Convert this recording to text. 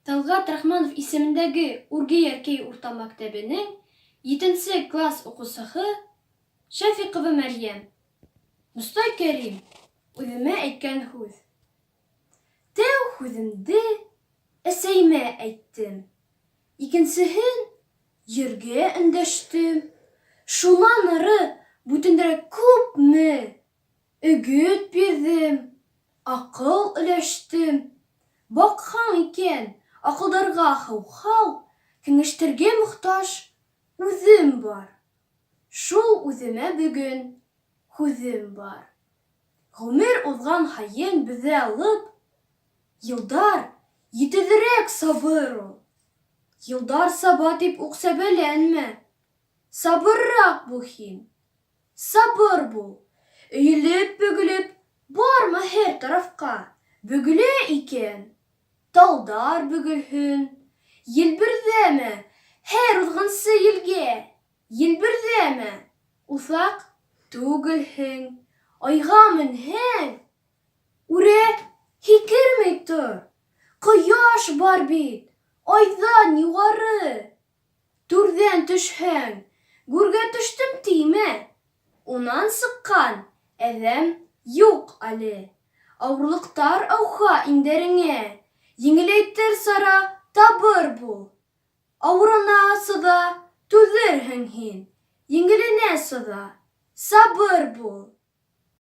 Тәлгать Рахманов исемендәге Үрге Яркәй урта мәктәбенең етенсе класс уҡыусыһы Шәфиҡова Мәрйәм. Мостай Кәрим, үҙемә әйткән һүҙ. Тәү һүҙемде әсәйемә әйттем. Икенсеһен ергә өндәштем. Шунан ары бүтәндәргә күпме Өгөт бирҙем, аҡыл өләштем. Баҡһаң икән, аҡылдарға һыуһау, Кәңәштәргә мохтаж үҙем бар. Шул үҙемә бөгөн һүҙем бар. Ғүмер уҙған һайын бөҙә алып, Йылдар етеҙерәк сабыр ул. Йылдар саба тип уҡ сәбәләнмә, Сабырыраҡ бул һин. Сабыр бул, өйөлөп-бөгөлөп барма һәр тарафҡа, Бөгөлә икән, талдар бөгөлһөн. Елберҙәмә һәр уҙғынсы елгә, Елберҙәмә, уҫаҡ түгелһең. Айға менһәң, үрә һикермәй тор, Ҡояш бар бит айҙан юғары. Түрҙән төшһәң, гүргә төштөм тимә, Унан сыҡҡан әҙәм юҡ әле. Ауырлыҡтар ауһа иңдәреңә, Еңеләйтер сара табыр бул. Ауырына сыҙа, түҙерһең һин, Еңеленә сыҙа, сабыр бул.